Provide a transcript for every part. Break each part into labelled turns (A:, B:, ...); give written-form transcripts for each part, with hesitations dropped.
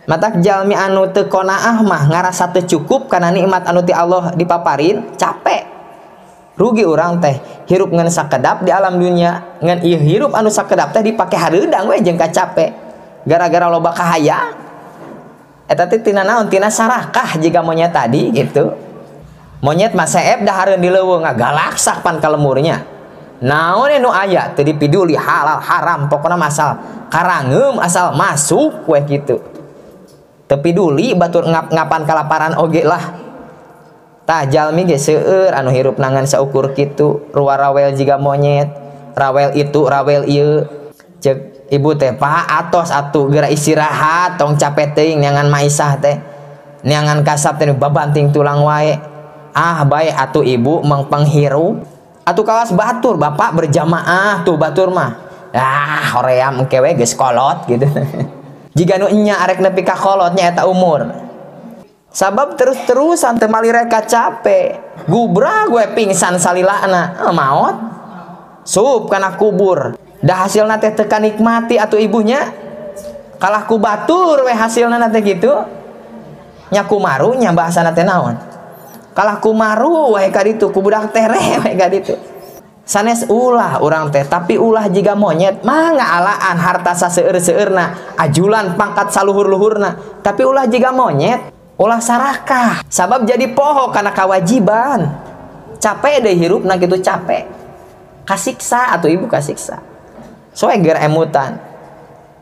A: Matak jalmi anu teu qanaah mah ngarasa teu cukup kana nikmat anu ti Allah dipaparin, capek. Rugi urang teh hirup ngan sakedap di alam dunia, ngan ieu hirup anu sakedap teh dipake hareudang we jeung kacape. Gara-gara loba kahayang. Eta teh tina naon? Tina sarakah jiga monyet tadi gitu. Monyet mah seep dahareun di leuweung ngagalaksak pan ka lemurnya. Naon nu aya teu dipiduli halal haram pokona masal karangeum asal masuk we kitu. Teu piduli batur ngap-ngapan kalaparan oge lah. Tah jalmi ge seueur anu hirup nangan saukur kitu, ruwarawel jiga monyet, rawel itu rawel ieu. Ceuk ibu teh pak atos atuh geura istirahat tong capek teuing neangan maisah teh. Neangan kasap teh babanting tulang wae. Ah bae atuh ibu mengpeng hirup. Atuh kawas batur bapak berjamaah tuh batur mah. Ah hoream engke we geus kolot gitu. Jiga nu enya arek nepi ka kolotnya eta umur. Sabab terus-terusan teu malireka capek. Gubra gue pingsan salilana, maot. Sup kana kubur. Dah hasilna teh teu kanikmati atuh ibunya. Kalah ku batur we hasilna teh kitu. Nya kumaru nya bahasana teh naon? Kalah kumaru we ka ditu ku budak tereh we ka ditu. Sanes ulah urang teh tapi ulah jiga monyet mah ngaalaan harta saseueur-seueurna, ajulan pangkat saluhur-luhurna, tapi ulah jiga monyet, ulah sarakah. Sabab jadi poho kana kewajiban. Capek deh hirupna kitu capek. Kasiksa atuh ibu kasiksa. Soe geura emutan.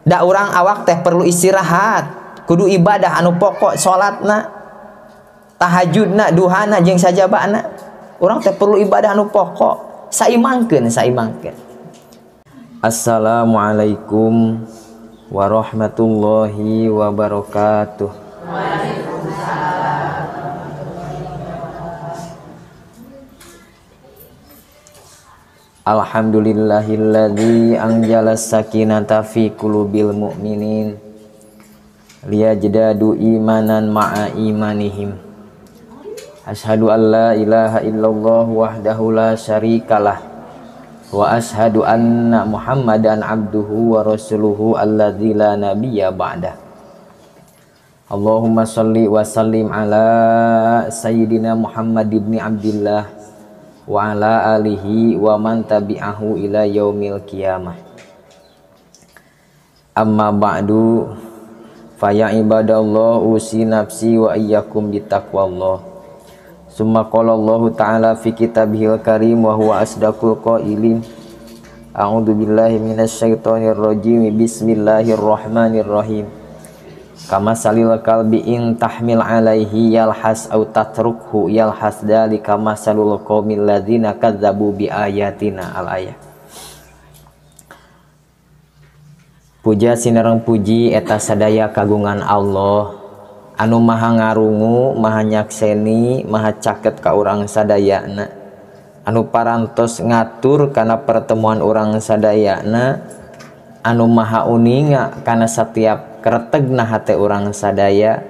A: Da urang awak teh perlu istirahat, kudu ibadah anu pokok salatna, tahajudna, duhana jeung sajabana. Urang teh perlu ibadah anu pokok. Saimangkeun, saimangkeun. Assalamualaikum warahmatullahi wabarakatuh.
B: Waalaikumsalam.
A: Alhamdulillahilladzi anjala sakinata fi qulubil mu'minin liyajdadu imanan ma'a imanihim. Asyhadu an la ilaha illallah wahdahu la syarikalah wa asyhadu anna Muhammadan abduhu wa rasuluhu alladzi la nabiyya ba'dah. Allahumma shalli wa sallim ala sayyidina Muhammad ibni Abdillah wa ala alihi wa man tabi'ahu ila yaumil qiyamah. Amma ba'du, fa ya ibadallah usi nafsi wa iyyakum bitaqwallah. Summa qala Allahu ta'ala fi kitabihil karim wa huwa asdaqul qailin. A'udzu billahi minasyaitonir rajim. Bismillahirrahmanirrahim. Kama salil kalbi in tahmil alaihi yalhas au tatrukhu yalhas dalika masalul qaumil ladzina kadzabu bi ayatina al ayat. Puja sinareng puji eta sadaya kagungan Allah anu maha ngarungu, maha nyakseni, maha caket ka urang sadayana, anu parantos ngatur kana pertemuan urang sadayana, anu maha uninga kana setiap kretegna hate urang sadaya,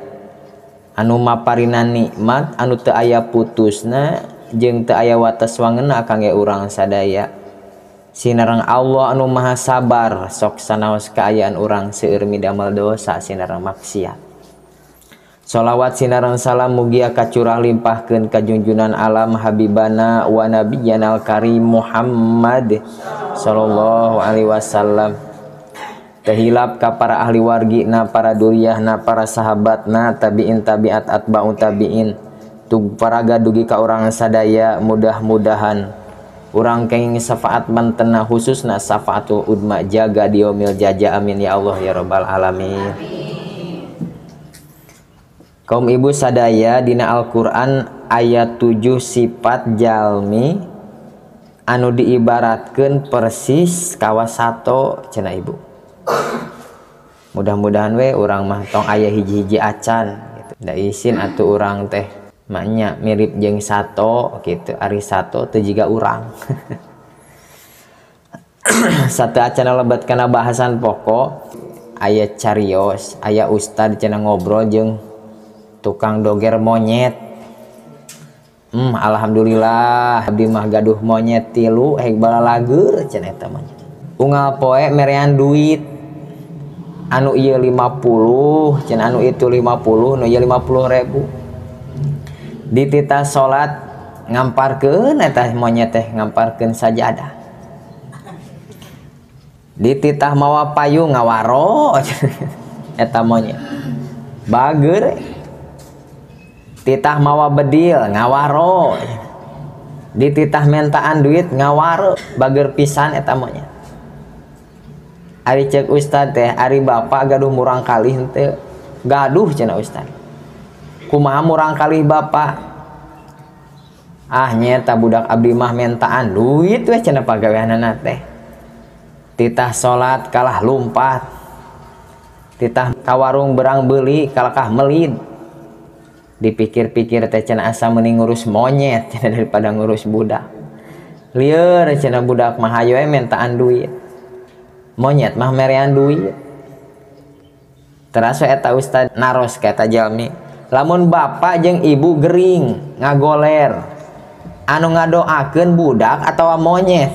A: anu maparina nikmat anu teu aya putusna jeung teu aya wates wangena kangge urang sadaya. Sinareng Allah anu maha sabar sok sanaos kaayaan urang seueur midamel dosa sinareng maksiat. Sholawat sinareng salam mugia kacurah limpahkeun ka junjunan alam habibana wa nabiyana al-karim Muhammad sallallahu alaihi wasallam. Tehilap ka para ahli wargina, para duriyahna, para sahabatna, tabiin tabiat atba'u tabiin. Tug paraga dugi ka urang sadaya mudah-mudahan urang kenging syafaat mantena khususna syafaatul udma jaga diomil jaja amin ya Allah ya rabbal alamin. Kaum ibu sadaya dina Al-Qur'an ayat 7 sifat jalmi anu diibaratkeun persis kawasato cenah ibu. Mudah-mudahan we urang mah tong aya hiji-hiji acan gitu. Da isin atuh urang teh maknya mirip jeung sato gitu. Ari sato teu jiga urang. Satu acan lebet kana bahasan pokok aya carios, aya ustad cenah ngobrol jeung tukang doger monyet. Alhamdulillah abdi mah gaduh monyet 3 hek balalageur cenah eta monyet. Unggal poe merean duit. Anu ieu 50 cenah, anu itu 50, nu ieu 50.000. Dititah salat ngamparkeun eta monyet teh, ngamparkeun sajadah. Dititah mawa payung ngawaro eta monyet. Bager. Titah mawa bedil ngawaro. Dititah mentaan duit ngawaro, bager pisan eta monyet. Ari cek ustad teh, ari bapak gaduh murang kalih henteu? Gaduh cenah ustad. Kumaha murang kalih bapak? Ah nyeta budak abdi mah mentaan duit weh cenah pagaweanana teh. Titah salat kalah lumpat. Titah ka warung berang beuli kalakah melid. Dipikir-pikir teh cenah asa mending ngurus monyet cenah daripada ngurus budak. Lieur cenah budak mah hayo we mentaan duit. Monyet mah merean duit. Teras we eta ustad naros ka eta jalmi. Lamun bapak jeung ibu gering ngagoler, anu ngadoakeun budak atawa monyet?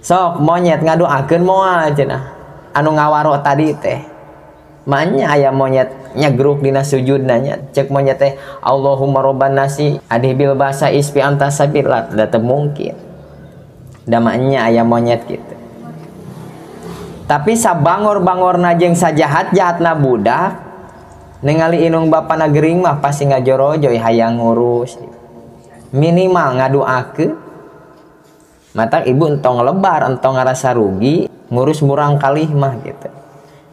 A: Sok monyet ngadoakeun moal cenah. Anu ngawaro tadi teh. Manya aya monyet nyegruk dina sujudna nya. Cek monyet teh Allahumma robban nasi adhibil basa ispi anta sabilat. Da teu mungkin. Da manya aya monyet gitu. Tapi sabangor-bangorna jeung sajahat-jahatna budak ningali inung bapana gering mah pasti ngajorojoy hayang ngurus. Minimal ngadoakeun. Matak ibu entong lebar, entong ngarasa rugi ngurus murang kalih mah gitu.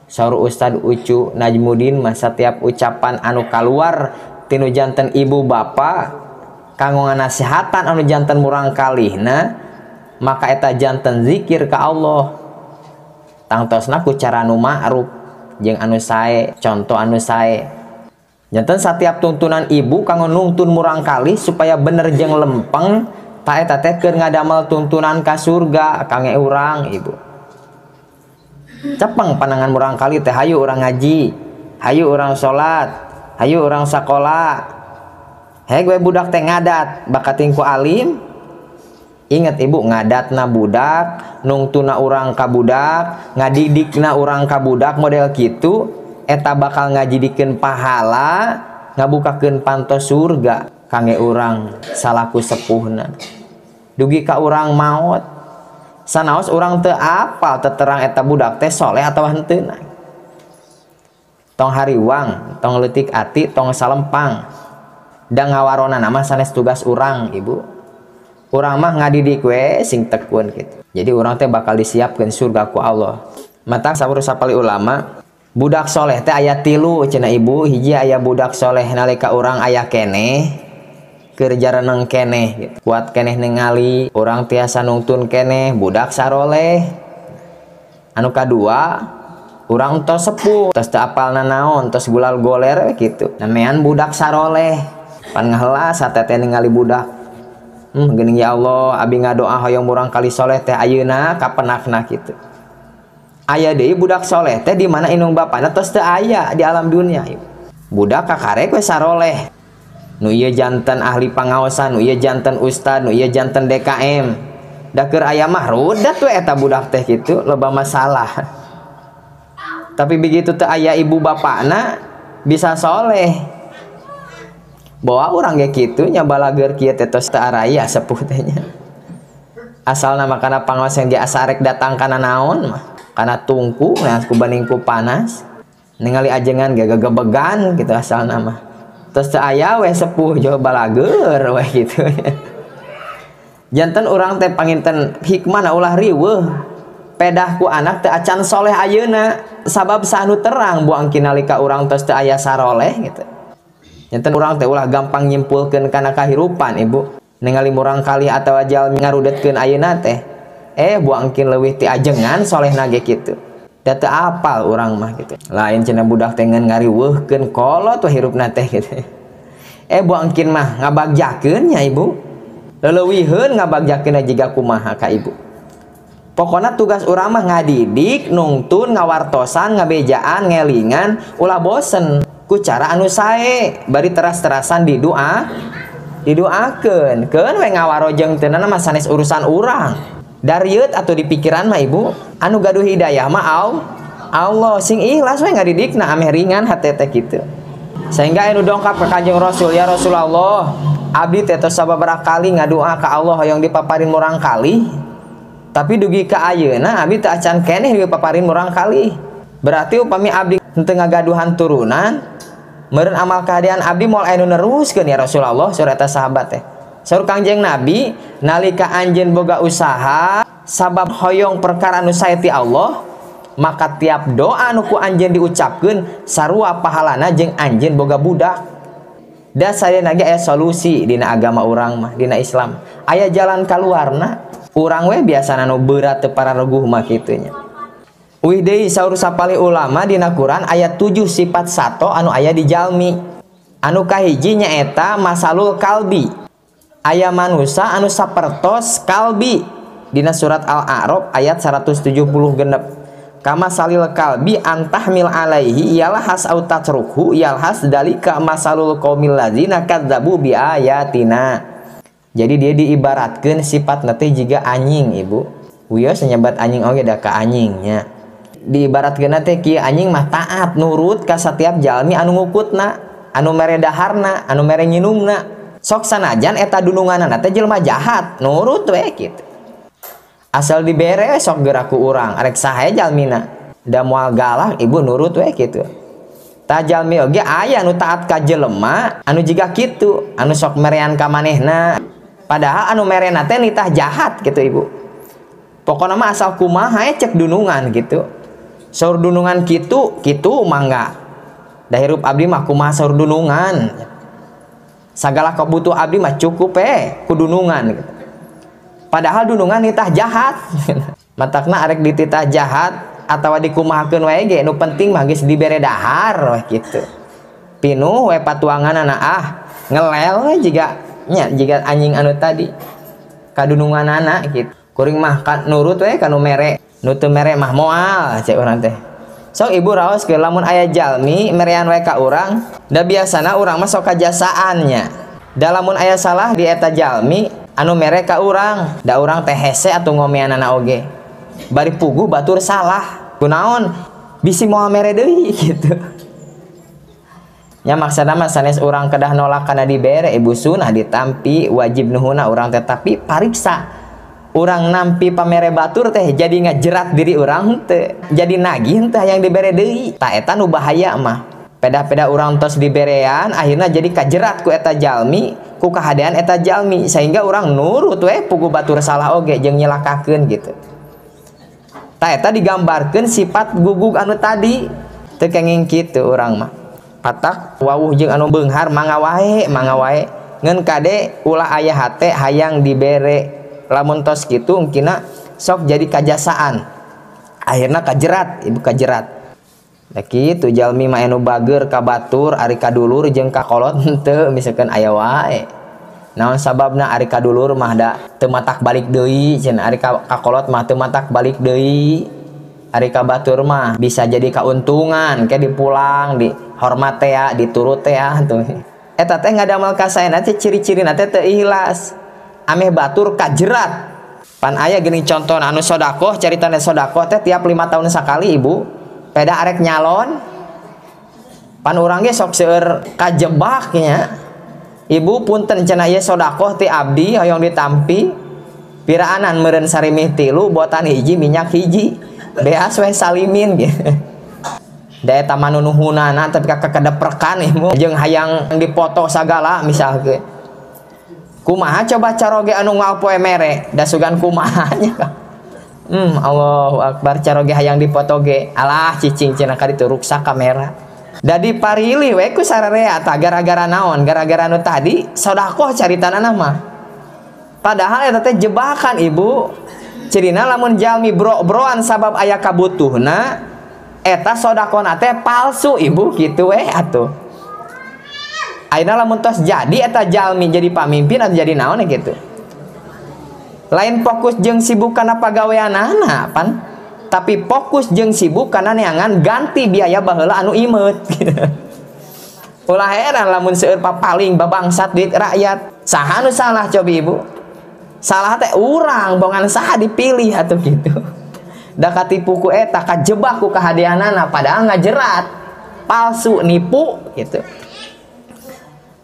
A: Saur Ustad Ucu Najmudin mah setiap ucapan anu kaluar tinu janten ibu bapa kanggo nganasihatan anu janten murang kalihna, maka eta janten zikir ka Allah. Tangtosna ku cara anu ma'ruf jeung anu sae, contoh anu sae. Janten setiap tuntunan ibu kanggo nungtun murang kalih supaya bener jeung lempeng, ta eta teh keur ngadamel tuntunan ka surga kangge urang ibu. Cepeng panangan murang kali teh hayu urang ngaji, hayu urang salat, hayu urang sakola. Hei gue budak teh ngadat bakating ku alim. Ingat ibu, ngadatna budak, nungtuna urang ka budak, ngadidikna urang ka budak model kitu, eta bakal ngajidikeun pahala, ngabukakeun panto surga kangge urang salaku sepuhna. Dugi ka urang maot. Sanaos urang teu apal teterang eta budak teh soleh atawa henteuna. Tong hariwang, tong leutik ati, tong salempang. Da ngawarona mah sanes tugas urang ibu. Urang mah ngadidik we sing tekun gitu. Jadi urang teh bakal disiapkeun surga ku Allah. Mata saur sapali ulama, budak soleh teh aya 3 cenah ibu. Hiji aya budak soleh nalika urang aya keneh, keur jareneng keneh gitu. Kuat keneh ningali, urang tiasa nungtun keneh, budak saroleh. Anu kadua, urang tos sepuh, tos teu apal nanaon, tos gulal goler gitu. Namean budak saroleh, pan ngahelas hate teh ningali budak. Geuning ya Allah, abi ngadoa hoyong murang kali soleh teh ayeuna kapenakna kitu. Aya deui budak soleh teh di mana indung bapana tos teu aya di alam dunia. Budak kakarek we saroleh. Nu ieu janten ahli pangaosan, nu ieu janten ustad, nu ieu janten DKM. Da keur aya mah rudet we eta budak teh kitu, loba masalah. Tapi begitu teu aya ibu bapana bisa soleh. Bawa urang ge kitu nya balager kieu teh tos teu araya sepuh teh nya. Asalna mah kana pangaosan ge asa arek datang kana naon mah, kana tungku nah ku banding ku panas. Ningali ajengan ge gegebegan gitu asalna mah. Terus teu aya we sepuh jauh balager we gitu. Janten urang teh panginten hikmahna ulah riweuh. Pedah ku anak teu acan soleh ayeuna sabab sanu terang buang kinalika urang tos teu aya saroleh gitu. Janten urang teh ulah gampang nyimpulkeun kana kahirupan ibu. Ningali murang kalih atawa jalmi ngarudetkeun ayeuna teh, buang kin leuwih ti ajengan solehna ge kitu. Da teu apal urang mah gitu. Lain cenah budak teh ngan ngariweuhkeun kolot we hirupna teh gitu. Buang kin mah ngabagjakeun nya ibu. Leleuwiheun ngabagjakeun jiga kumaha ka ibu. Pokona tugas urang mah ngadidik, nungtun, ngawartosan, ngabejaan, ngelingan, ulah bosen ku cara anu sae, bari teras-terasan didoa, didoakeun. Keun we ngawaro jeung teu mah sanes urusan urang. Darieut atuh di pikiran mah ibu, anu gaduh hidayah mah Allah sing ikhlas we ngadidikna ameh ringan hate teh kitu. Sehingga anu dongkap ka Kanjeng Rasul, ya Rasulullah, abdi teh tos sababaraha kali ngadua ka Allah hoyong dipaparin murang kali. Tapi dugi ka ayeuna abdi teh acan keneh dipaparin murang kali. Berarti upami abdi henteu ngagaduhan turunan, meureun amal kahadean abdi moal aya nu neruskeun ya Rasulullah, saur eta sahabat teh. Saur Kangjeng Nabi, nalika anjeun boga usaha sabab hoyong perkara anu sae ti Allah, maka tiap doa anu ku anjeun diucapkeun sarua pahalana jeung anjeun boga budak. Da sadayana ge aya solusi dina agama urang mah, dina Islam. Aya jalan kaluarna. Urang we biasana nu berat teu parareguh mah kitu nya. Uih deui saur sapalih ulama dina Quran aya 7 sifat sato anu aya di jalmi. Anu kahiji nyaeta masalul kalbi. Aya manusa anu sapertos kalbi dina surat Al-A'raf ayat 176. Kama salil kalbi antahmil alaihi yalhas au tatruku yalhas dalika masalul qaumil ladzina kadzabu bi ayatina. Jadi dia diibaratkeun sifatna teh jiga anjing ibu. Wios nyebat anjing oge da ka anjingnya. Diibaratkeun teh kieu anjing mah taat nurut ka satiap jalmi anu ngukutna, anu mere daharna, anu mere nginumna. Sok sanajan eta dununganana teh jelema jahat, nurut we kitu. Asal dibere sok geura ku urang, arek saha jalmina. Da moal galak ibu nurut we kitu. Tah jalmi oge aya anu taat ka jelema anu jiga kitu, anu sok merean ka manehna. Padahal anu merena teh nitah jahat gitu ibu. Pokona mah asal kumaha cek dunungan gitu. Saur dunungan kitu, kitu mangga. Da hirup abdi mah kumaha saur dunungan. Sagala kebutuh abdi mah cukup ku dunungan gitu. Padahal dunungan nitah jahat. Matakna arek dititah jahat atawa dikumahakeun wae ge nu penting mah geus dibere dahar we kitu. Pinuh we patuanganana ah ngelel we jiga nya jiga anjing anu tadi kadununganana gitu. Kuring mah nurut we ka nu mere, nu teu mere mah moal cek urang teh. Sok ibu raos ke lamun aya jalmi merean we ka urang, da biasana urang mah sok kajasaannya. Da lamun aya salah di eta jalmi anu mere ka urang, da urang teh hese atuh ngomeanana oge. Bari puguh batur salah. Kunaon bisi moal mere deui gitu. Nya maksana mah sanes urang kedah nolak kana dibere ibu sunah ditampi wajib nuhuna urang teh, tapi pariksa urang nampi pamere batur teh jadi ngajerat diri urang teh, jadi nagih teh yang dibere deui. Ta eta nu bahaya mah. Peda-peda urang tos diberean akhirna jadi kajerat ku eta jalmi, ku kahadean eta jalmi sehingga urang nurut we puguh batur salah oge jeung nyelakakeun gitu. Ta eta digambarkeun sifat gugug anu tadi teu kenging kitu urang mah. Patak wawuh jeung anu beunghar mangga wae, mangga wae. Ngan kade ulah aya hate hayang dibere. Lamun tos kitu engkina sok jadi kajasaan. Akhirna kajerat, ibu kajerat. Da kitu jalmi mah anu bager ka batur ari kadulur jeung ka kolot henteu misalkan aya wae. Naon sababna ari kadulur mah da teu matak balik deui cenah, ari ka kolot mah teu matak balik deui. Ari ka batur mah bisa jadi kauntungan ke dipulang dihormat teh diturut teh tuh. Eta teh ngadamel kasaena teh ciri-cirina teh teu ikhlas. Ameh batur kajerat. Pan aya geuning contohna anu sodakoh, caritana sodakoh teh tiap 5 tahun sakali ibu. Peda arek nyalon. Pan urang ge sok seueur kajebak nya. Ibu punten cenah ieu sodakoh ti abdi hoyong ditampi. Piraanan meureun sarimih 3 botan hiji minyak hiji. Beas we salimin gitu. Da eta manunuhunana tapi ka kedeprekan ibu jeung hayang dipoto sagala misalkeun. Kumaha coba caroge anu ngalpoe mere da sugan kumaha nya. Allahu akbar caroge hayang dipoto ge. Alah cicing cenah ka ditu ruksak kamera. Da diparilih we ku sararea tah gara-gara naon? Gara-gara nu tadi sodakoh caritanana mah. Padahal eta teh jebakan ibu. Cirina lamun jalmi bro-broan sabab aya kabutuhna eta sodakona teh palsu ibu kitu we atuh. Ayeuna lamun tos jadi eta jalmi jadi pamimpin atau jadi naon gitu. Lain fokus jeung sibuk kana pagaweanana pan, tapi fokus jeung sibuk kana neangan ganti biaya baheula anu imeut gitu. Ulah heran lamun seueur papaling babangsat duit rakyat. Saha nu salah cobi ibu? Salah teh urang bongan saha dipilih atuh gitu. Da katipu ku eta kajebak ku kahadeanana padahal ngajerat. Palsu nipu gitu.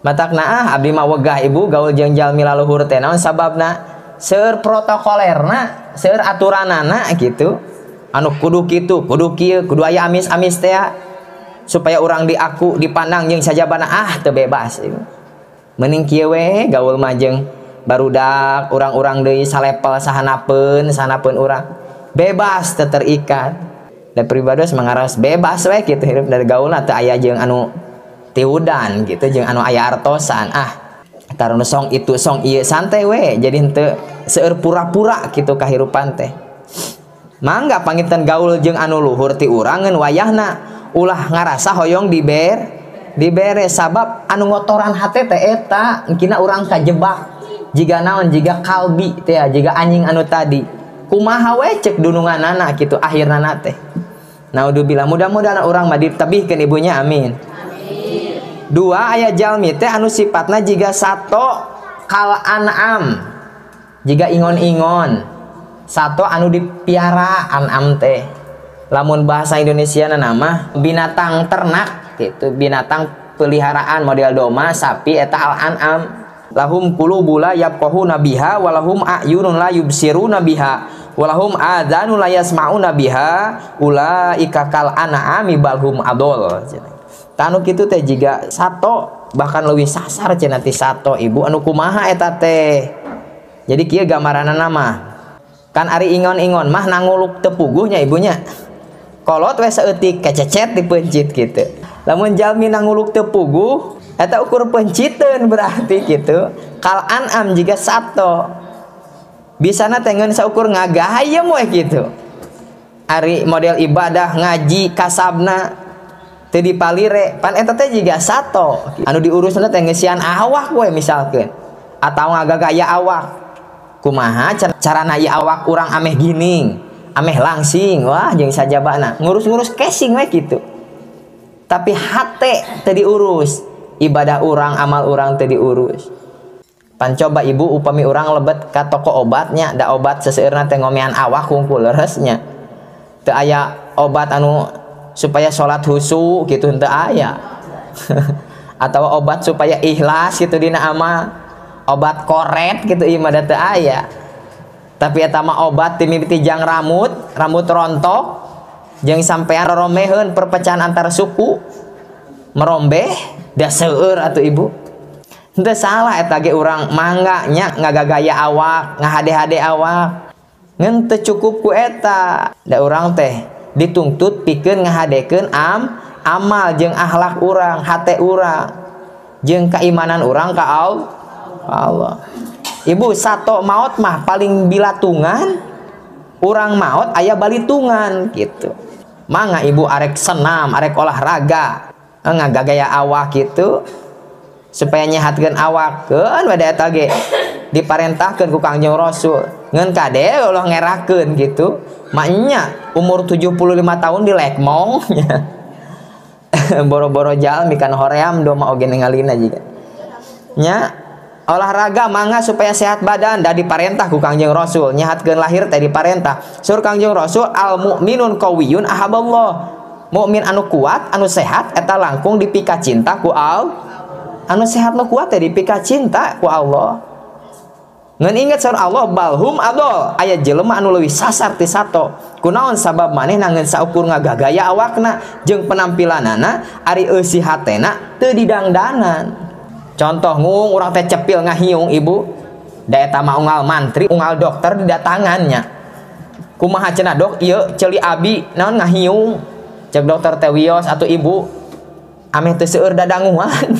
A: Matakna ah abdi mah wegah ibu gaul jeung jalmi laluhur teh naon sababna? Seueur protokolerna, seueur aturanana gitu. Anu kudu kitu, kudu kieu, kudu aya amis-amis teh supaya urang diaku, dipandang jeung sajabana ah teu bebas ibu. Mending kieu we gaul mah jeung barudak urang-urang deui salepel sahanapeun, sahanapeun urang. Bebas teu terikat. Da pribados mangaras bebas we kitu hirup dari gaulna teu aya jeung anu tiudan gitu jeung anu aya artosan ah. Taruna song itu song ieu santai we jadi henteu seueur pura-pura kitu kahirupan teh. Mangga panginten gaul jeung anu luhur ti urang ngeun wayahna ulah ngarasa hoyong dibere sabab anu ngotoran hate teh eta engkina urang kajebak jiga naon jiga kalbi teh jiga anjing anu tadi kumaha we cek dununganana kitu akhirna teh. Naudzubillah mudah-mudahan urang mah ditebihkeun ibunya amin. Dua aya jalmi teh anu sifatna jiga sato kal an'am jiga ingon-ingon sato anu dipiara an'am teh lamun bahasa Indonesia nama binatang ternak gitu binatang peliharaan model domba sapi eta al an'am lahum qulubul la yafqahuna biha walahum a'yunun la yubsiruna biha walahum adzanun la yasma'una biha ulaika kal an'ami balhum adol. Tanu kitu teh jiga sato bahkan leuwih sasar cenah ti sato ibu anu kumaha eta teh. Jadi kieu gambaranna mah kan ari ingon-ingon mah nanguluk teu puguhnya ibunya. Kolot we saeutik kececet dipeuncit kitu. Lamun jalmi nanguluk teu puguh eta ukur peunciteun berarti kitu. Kal an'am jiga sato. Bisana teh ngeun saukur ngagahayem we kitu. Ari model ibadah ngaji kasabna teu dipalire pan eta teh jiga sato anu diurusna teh ngeusian awak we misalkeun atau ngagagaya awak kumaha carana ieu awak urang ameh gining ameh langsing wah jeung sajabana ngurus-ngurus casing we kitu tapi hate teu diurus ibadah urang amal urang teu diurus. Pan coba ibu upami urang lebet ka toko obatnya da obat seseueurna teh ngomean awak hungkul leresnya teu aya obat anu supaya sholat husu gitu henteu aya atau obat supaya ikhlas gitu dina amal obat koret gitu ieu mah da teu aya tapi eta mah obat ti mimiti jang rambut rontok jeung sampean roromeheun perpecahan antar suku merombeh da seueur atuh ibu henteu salah eta ge urang mangga nya ngagagaya awak ngahade-hade awak ngan teu cukup ku eta da urang teh dituntut pikeun ngahadekeun amal jeung akhlak urang, hate urang, jeung keimanan urang ka Allah. Ibu sato maot mah paling bilatungan, urang maot aya balitungan gitu. Mangga ibu arek senam, arek olahraga, ngagagaya awak gitu supaya nyehatkeun awak keun we da eta ge diparentahkeun ku Kangjeng Rasul. Ngeun kade ulah ngerakeun gitu. Maknya umur 75 tahun di lekmong boro-boro jalmi kan hoream doma oge ningalina jiga nya olahraga mangga supaya sehat badan da diparentah ku Kangjeng Rasul nyehatkeun lahir teh diparentah sur Kangjeng Rasul al mukminun qawiyun ahaballah mukmin anu kuat anu sehat eta langkung dipika cinta ku Allah anu sehat nu kuat teh dipika cinta ku Allah. Ngan inget saur Allah balhum adol aya jelema anu leuwih sasar ti sato kunaon sabab manehna ngeun saukur ngagagaya awakna jeung penampilanana ari eusi hatena teu didangdanan. Contoh ngung urang teh cepil ngahiung ibu da eta mah unggal mantri unggal dokter didatangannya kumaha cenah dok ieu ceuli abi naon ngahiung cek dokter teh wios atuh ibu ameh teu seueur dadanguan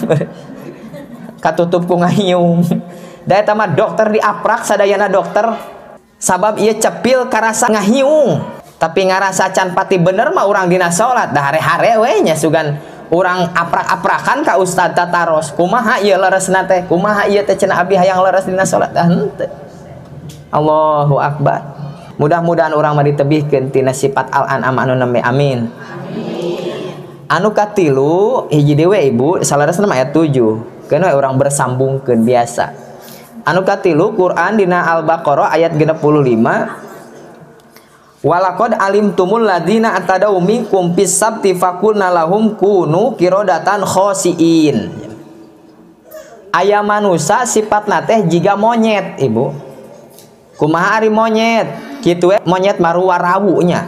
A: katutup ku ngahiung. Da eta mah dokter diaprak sadayana dokter sabab ieu cepil karasa ngahiung tapi ngarasa can pati bener mah urang dina salat da hare-hare we nya sugan urang aprak-aprakan ka ustad tataros kumaha ieu leresna teh kumaha ieu teh cenah abi hayang leres dina salat dah henteu. Allahu akbar. Mudah-mudahan urang mah ditebihkeun tina sifat al-an'am anu nembe amin. Anu katilu hiji deui ibu saleresna mah ayat 7 keun we urang bersambungkeun biasa. Anu katilu Quran dina Al-Baqarah ayat 65 walaqad alimtumul ladina atadaw minkum fis sabti faqulna lahum kunu qiradatan khosiin. Aya manusa sifatna teh jiga monyet ibu. Kumaha ari monyet? Kitu we monyet maruwa rawunya.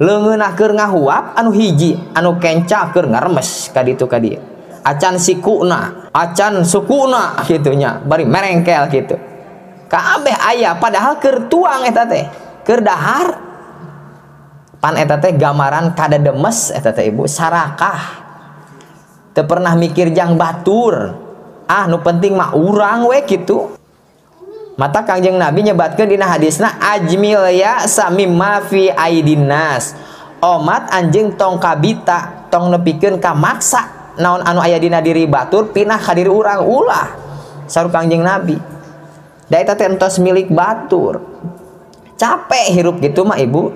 A: Leungeunah keur ngahuap anu hiji, anu kenca keur ngaremes ka ditu ka dieu. Acan sikuna, acan sukuna kitu nya, bari merengkel kitu. Kabeh aya padahal keur tuang eta teh, keur dahar. Pan eta teh gambaran kadademes eta teh ibu, sarakah. Teu pernah mikir jang batur. Ah nu penting mah urang we kitu. Mata Kangjeng Nabi nyebatkeun dina hadisna ajmil ya samimma fi aidinnas. Omat anjeun tong kabita, tong nepikeun ka maksa naon anu aya dina diri batur pinah ka diri urang ulah. Saur Kangjeng Nabi. Da eta teh entos milik batur. Capek hirup gitu mah ibu.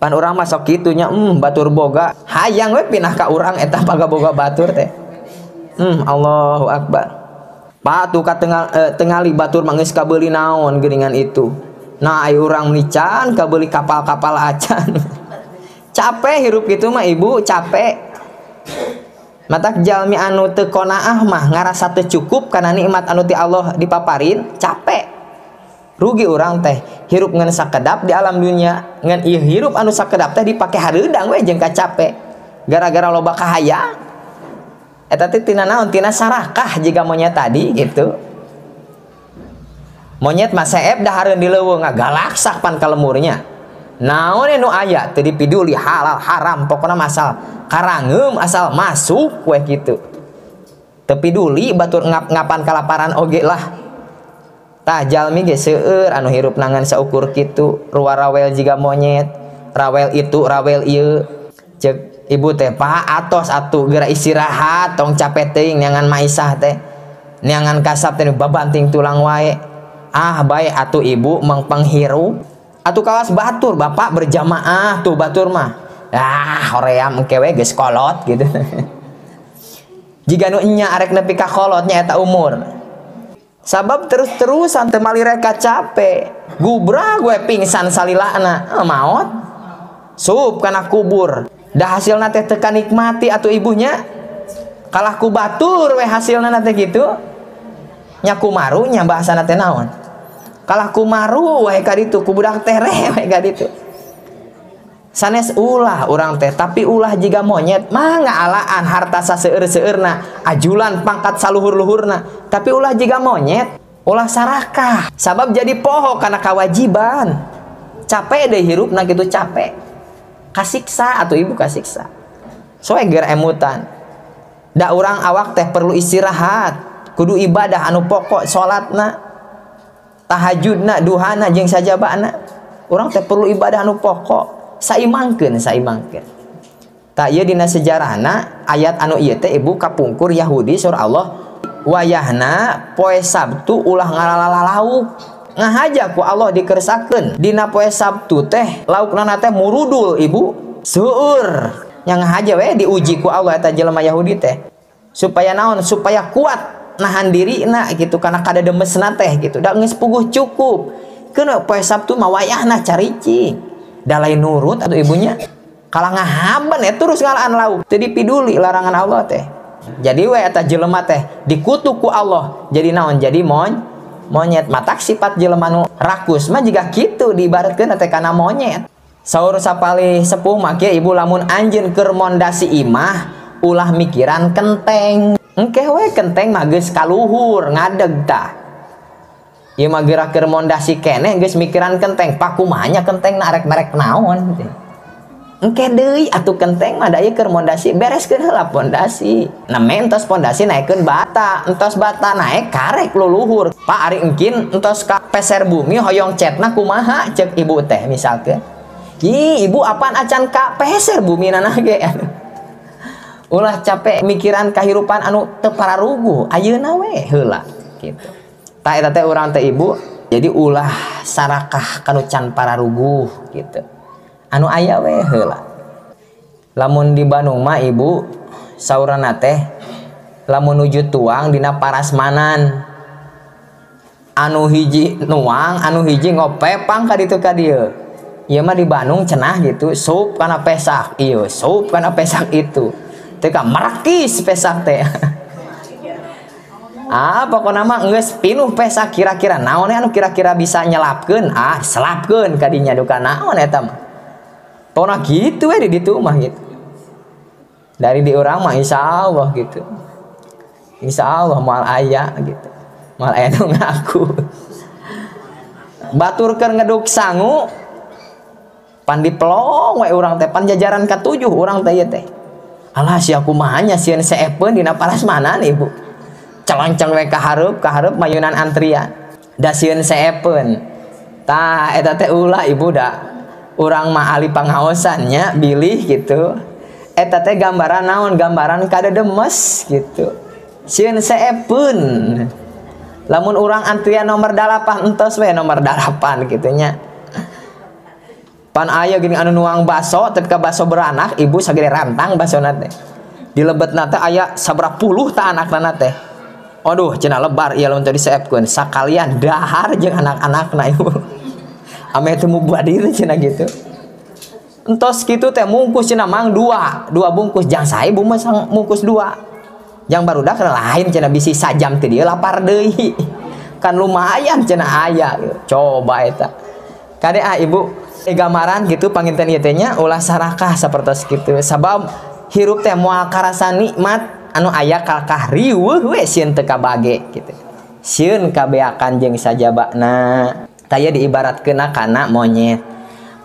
A: Pan urang mah sok kitu nya, batur boga, hayang we pinah ka urang eta paga boga batur teh. Allahu akbar. Pak tuh ka tengali batur mah geus kabeuli naon geuningan itu. Nah ai urang nican kabeuli kapal-kapal acan. Capek hirup gitu mah ibu, capek. Matak jalmi anu teu qonaah mah ngarasa teu cukup kana nikmat anu ti Allah dipaparin, capek. Rugi urang teh hirup ngan sakedap di alam dunia, ngan ieu hirup anu sakedap teh dipake hareudang we jeung kacape. Gara-gara loba kahayang. Eta teh tina naon? Tina sarakah jiga monyet tadi gitu. Monyet mah seep dahareun di leuweung ngagalaksak pan ka lemurnya. Naon nu aya teu dipiduli halal haram pokona masal karangeum asal masuk we kitu. Teu piduli batur ngap-ngapan kalaparan oge lah. Tah jalmi ge seueur anu hirup nangan saukur kitu, ruwarawel jiga monyet, rawel itu rawel ieu. Ceuk ibu teh pak atos atuh geura istirahat tong capek teuing neangan maisah teh. Neangan kasap teh babanting tulang wae. Ah bae atuh ibu mangpanghirup. Atuh kawas batur bapak berjamaah tuh batur mah. Ah hoream engke we geus kolot gitu. Jiga nu enya arek nepi ka kolot nya eta umur. Sabab terus-terusan teu malireka capek. Gubra gue pingsan salilana, maot. Sup kana kubur. Dah hasilna teh teu kanikmati atuh ibunya. Kalah ku batur we hasilna teh kitu. Nya kumaru nya bahasana teh naon? Kalah kumaru we ka ditu ku budak tereh we ka ditu. Sanes ulah urang teh tapi ulah jiga monyet mah ngaalaan harta saseueur-seueurna, ajulan pangkat saluhur-luhurna, tapi ulah jiga monyet, ulah sarakah. Sabab jadi poho kana kewajiban. Capek deh hirupna kitu capek. Kasiksa atau ibu kasiksa. Soeger emutan. Da urang awak teh perlu istirahat, kudu ibadah anu pokok salatna, tahajudna, duhana jeung sajabana. Urang teh perlu ibadah anu pokok. Saimangkeun, saimangkeun. Tah ieu dina sejarahna ayat anu ieu teh ibu kapungkur Yahudi surah Allah wayahna poe Sabtu ulah ngalalala lauk. Ngahaja ku Allah dikersakeun. Dina poe Sabtu teh laukna teh murudul ibu. Seueur. Nya ngahaja we diuji ku Allah eta jelema Yahudi teh. Supaya naon? Supaya kuat nahan dirina gitu kana kadademesna teh gitu. Da geus puguh cukup. Keun poe Sabtu mah wayahna caricing. Da lain nurut atau ibunya kalah ngahaban ya terus ngalaan lauk teu dipiduli larangan Allah teh. Jadi we eta jelema teh dikutuk ku Allah jadi naon? Jadi monyet. Matak sifat jelema nu rakus mah jiga kitu diibaratkeun teh kana monyet. Saur sapalih sepuh mah kieu ibu lamun anjeun keur mondasi imah ulah mikiran kenteng. Engke we kenteng mah geus kaluhur ngadeg tah. Ieu mah geura keur mondasi keneh geus mikiran kenteng, pakumaha nya kenteng na arek merek naon. Engke deui atuh kenteng mah da ieu keur mondasi bereskeun heula pondasi. Nah entos pondasi naekkeun bata, entos bata naek karek luluhur. Pak ari engkin entos ka peser bumi hoyong cetna kumaha ceuk ibu teh misalkeun. Ih ibu apaan acan ka peser bumi nana ge. Ulah capek mikiran kahirupan anu teu pararuguh ayeuna we heula kitu. Tah eta teh urang teh ibu, jadi ulah sarakah kanu can pararuguh gitu. Anu aya we heula. Lamun di Bandung mah ibu saurana teh lamun nuju tuang dina parasmanan. Anu hiji nuang, anu hiji ngopepang ka ditu ka dieu. Ieu mah di Bandung cenah gitu, sup kana pesak ieu, sup kana pesak itu. Teu ka merekis pesak teh. Ah, pokona mah geus pinuh pesak kira-kira naon anu kira-kira bisa nyelapkeun, ah selapkeun ka dinya duka naon eta mah. Pokona kitu we di ditu mah gitu. Dari di urang mah insyaallah gitu. Insyaallah moal aya gitu. Moal aya nu ngaku. Batur keur ngeduk sangu pan dipelong we urang teh pan jajaran ka-7 urang teh ieu teh. Alah sia kumaha nya sieun seepeun dina parasmanan ibu. Calonceng we ka hareup mayunan antrian. Da sieun seepeun. Tah eta teh ulah ibu da. Urang mah ahli pangaosan nya bilih gitu. Eta teh gambaran naon? Gambaran kadedemes gitu. Sieun seepeun. Lamun urang antrian nomor 8 entos we nomor 8 gitu nya. Pan aya gini anu nuang baso tapi ka baso beranak ibu sagede rantang basona teh. Di lebetna teh aya sabaraha puluh ta anakna teh. Aduh cenah lebar ieu lamun teu diseepkeun sakalian dahar jeung anak-anakna ibu. Ame teu mubadir cenah gitu. Entos kitu teh mungkus cenah mang dua bungkus jang sae ibu mah mungkus 2. Jang barudak lain cenah bisi sajam teh dieu lapar deui. Kan lumayan cenah aya coba eta. Kade ah ibu gambaran gitu panginten ieu teh nya ulah sarakah sapertos kitu. Sabab hirup teh moal karasa nikmat anu aya kalkah riweuh we sieun teu kabage gitu. Sieun kabeakan jeung sajabana. Taya diibaratkeunna kana monyet.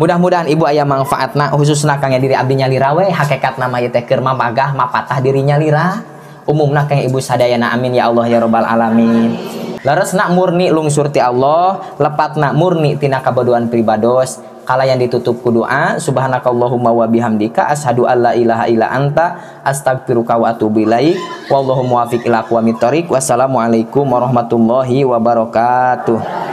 A: Mudah-mudahan ibu aya manfaatna khususna kangge diri abdi nyalira we hakikatna mah ieu teh keur mamagah mapatah diri nyalira. Umumna kangge ibu sadayana amin ya Allah ya rabbal alamin. Leresna murni lungsur ti Allah, lepatna murni tina kabodohan pribados. Kalayan ditutup ku doa subhanakallahumma wa bihamdika asyhadu alla ilaha illa anta astaghfiruka wa atubu ilaik wallahu muwaffiq ila aqwamit thoriq. Wassalamualaikum warahmatullahi wabarakatuh.